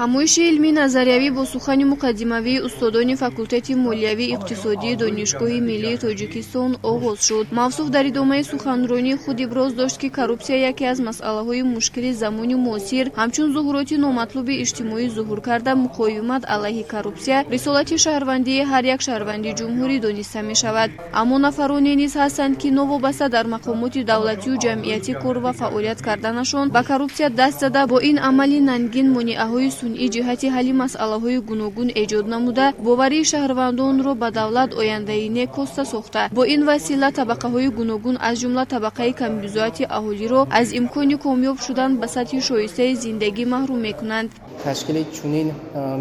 Ҳамоиши илмии назариявӣ бо сухани муқаддимавии устодони факултети молиявӣ иқтисодии Донишгоҳи миллии Тоҷикистон оғоз шуд. Мавсуф дар идомаи суханронии худ иброз дошт, ки коррупсия яке аз масъалаҳои мушкили замони муосир, ҳамчун зуҳуроти номатлуби иҷтимоӣ зуҳур карда, муқовимат алайҳи коррупсия рисолати шаҳрвандии ҳар як шаҳрванди ҷумҳурӣ дониста мешавад. Аммо нафароне низ ҳастанд, ки новобаста дар мақомоти давлатию ҷамъиятӣ кор ва фаъолият карданашон, ба коррупсия даст зада, бо ин амали нангин монеаҳои сунъӣ ҷиҳати ҳалли масъалаҳои гуногун эҷод намуда, боварии шаҳрвандонро ба давлат, ояндаи нек коста сохта, бо ин васила табақаҳои гуногун, аз ҷумла табақаи камбизоати аҳолиро аз имкони комёб шудан ба сатҳи шоистаи зиндагӣ маҳрум мекунанд. Ташкили чунин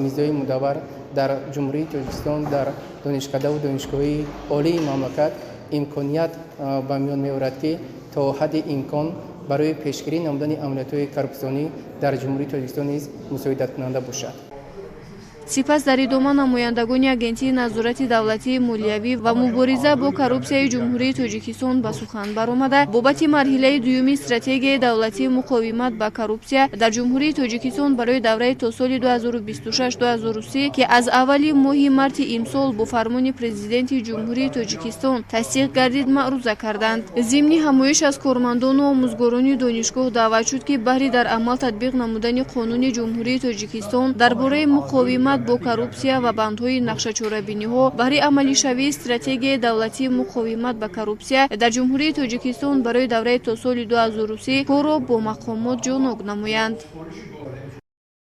мизҳои мудаввар дар Ҷумҳурии Тоҷикистон, дар донишкадаву донишгоҳҳои олии мамлакат имконият ба миён меорад, ки то ҳадди имкон барои пешгирӣ намудани амалиётҳои коррупсионӣ дар Ҷумҳурии Тоҷикистон низ мусоидаткунанда бошад. Сипас дар идома намояндагони Агентии назорати давлатии молиявӣ ва мубориза бо коррупсияи Ҷумҳурии Тоҷикистон ба сухан баромада, бобати марҳилаи дуюми стратегияи давлатии муқовимат ба коррупсия дар Ҷумҳурии Тоҷикистон барои давраи то соли 2026-2030, ки аз аввали моҳи марти имсол бо фармони Президенти Ҷумҳурии Тоҷикистон тасдиқ гардид, маъруза карданд. Зимни ҳамоиш аз кормандону омӯзгорони донишгоҳ даъват шуд, ки баҳри дар амал татбиқ намудани Қонуни Ҷумҳурии Тоҷикистон дар бораи муқовимат бо коррупсия ва бандҳои нақшачорабиниҳо баҳри амалишавии стратегияи давлатии муқовимат ба коррупсия дар Ҷумҳурии Тоҷикистон барои давраи то соли 2030 корро бо мақомот ҷонок намоянд.